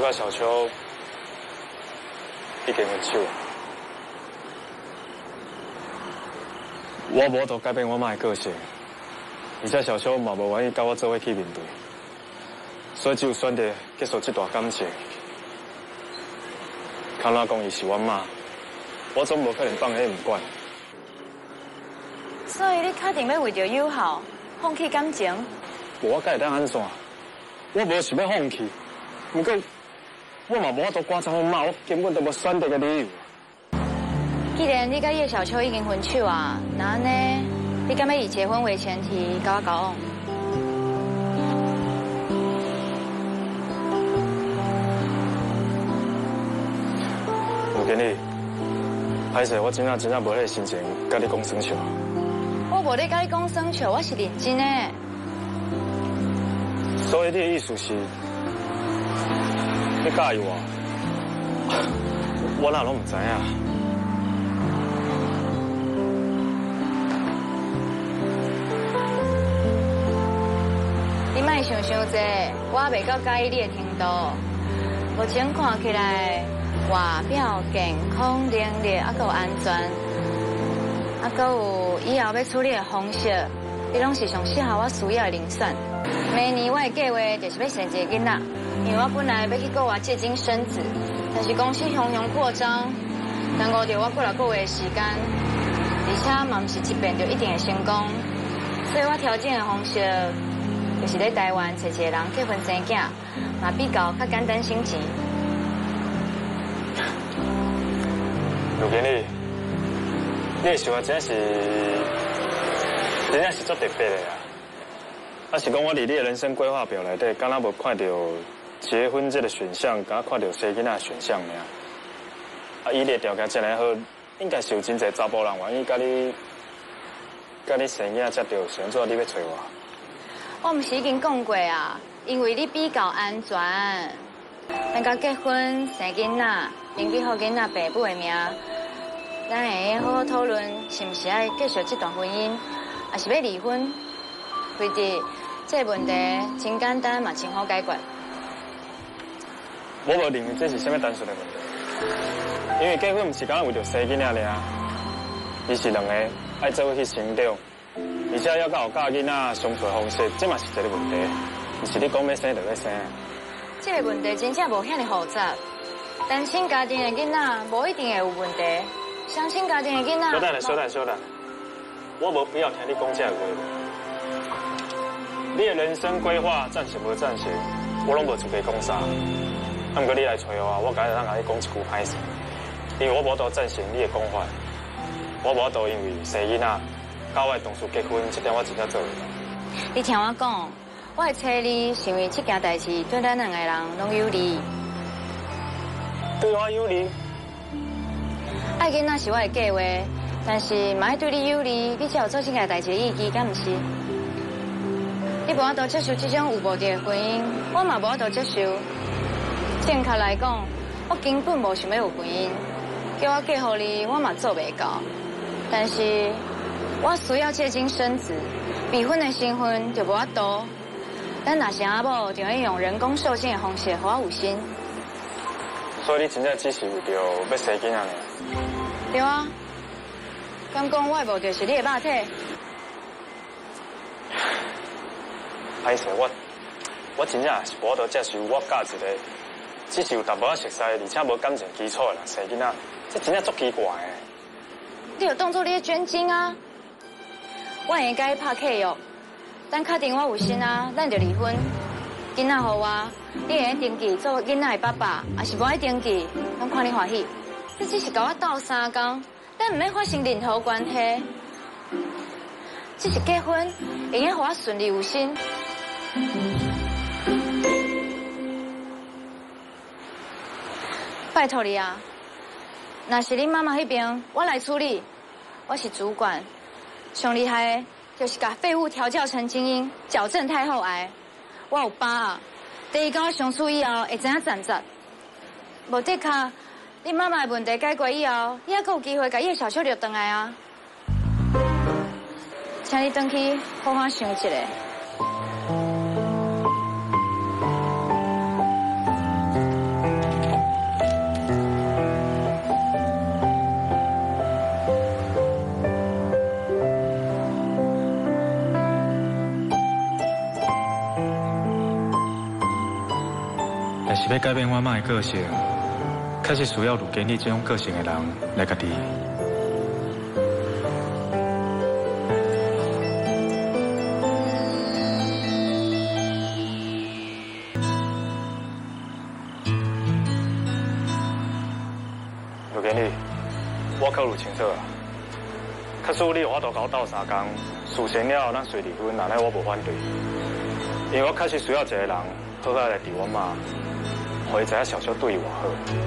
我佮小秋已经分手。我無法度改變我媽的個性，而且小秋嘛無願意佮我做伙去面對，所以只有選擇結束這段感情。敢若講伊是阮媽，我總無可能放彼毋管。所以你確定欲為著友好放棄感情？無，我敢會當按怎？我無想欲放棄，毋過我嘛無法度趕走阮媽，我根本就無選擇的理由。既然你佮葉小秋已經分手啊，那按呢，你敢欲以結婚為前提佮我交往？吳經理，歹勢，我真正真正無彼个心情佮你講耍笑。我無咧佮你講耍笑，我是認真的。所以你的意思是，你佮意我？我哪攏毋知影。你莫想傷濟，我猶袂到佮意你的程度。目前看起來，外表健康、能力，猶閣有安全，猶閣有以後欲處理的方式，彼攏是上適合我需要的人選。明年我的計劃就是欲生一个囡仔，因為我本來欲去國外借精生子，但是公司雄雄擴張，耽誤著我幾若個月的時間，而且嘛毋是一變就一定會成功，所以我調整的方式就是咧台灣揣一个人結婚生囝，嘛比較較簡單省錢。盧經理，你的想法真正是足特別的啊！啊是講我佇你的人生規劃表內底，敢若無看著結婚這个選項，敢若看著生囡仔的選項爾。啊，以你的條件遮爾好，應該是有真濟查埔人願意佮你生囡仔才對，是按怎你欲揣我？我毋是已經講過啊，因為你比較安全，咱佮結婚生囡仔，登記予囡仔爸母的名，咱會用好好討論，是毋是愛繼續這段婚姻，抑是欲離婚？其實這个問題真簡單嘛，真好解決。我無認為這是啥物單純的問題，因為結婚毋是干焦為著生囡仔爾，伊是兩個愛做伙去成長，而且猶閣有教囡仔相處的方式，這嘛是一個問題，毋是你講欲生就欲生。這个問題真正無遐爾複雜，單親家庭的囡仔無一定會有問題，雙親家庭的囡仔。稍等下，稍等，稍等，我無必要聽你講這个話。你的人生規劃贊成無贊成，我攏無資格講啥。啊，毋過你來揣我，我敢會當共你講一句歹勢，因為我無法度贊成你的講法，我無法度因為生囡仔，佮我的同事結婚，這點我真正做袂到。你聽我講，我會揣你，是因為這件代誌對咱兩個人攏有利。對我有利？愛囡仔是我的計劃，但是嘛愛對你有利，你才有做這件代誌的意義，敢毋是？你無法度接受這種有目的的婚姻，我嘛無法度接受。正確來講，我根本無想欲有婚姻，叫我嫁予你，我嘛做袂到。但是，我需要借精生子，未婚的身份就無法度。咱若是阿某，就欲用人工受精的方式，予我有身。所以你真正只是為著欲生囡仔爾？對啊，敢講我的目的是你的肉體？歹勢，我真正是無法度接受我佮一個只是有淡薄仔熟似，而且無感情基礎的人生囡仔，這真正足奇怪的。你有當做你咧捐精啊？我會共你拍契約，等確定我有身啊，咱就離婚。囡仔予我，你會用登記做囡仔的爸爸，抑是無愛登記，攏看你歡喜。你只是共我鬥相共，咱毋免發生任何關係。只是結婚，會用予我順利有身。拜託你啊！若是恁媽媽彼邊，我來處理。我是主管，上厲害的就是共廢物調教成精英，矯正太后癌。我有把握，第一佮我相處以後，會知影讚讚。無的確，恁媽媽的問題解決以後，你猶閣有機會共葉小秋掠轉來啊！請你轉去好好想一下。若是欲改變我媽的個性，確實需要盧經理這種個性的人來共治。盧經理，我考慮清楚啊，假使你有法度共我鬥相共，事成了後咱隨離婚，按呢我無反對，因為我確實需要一個人好好來治阮媽，予伊知影小小對伊偌好。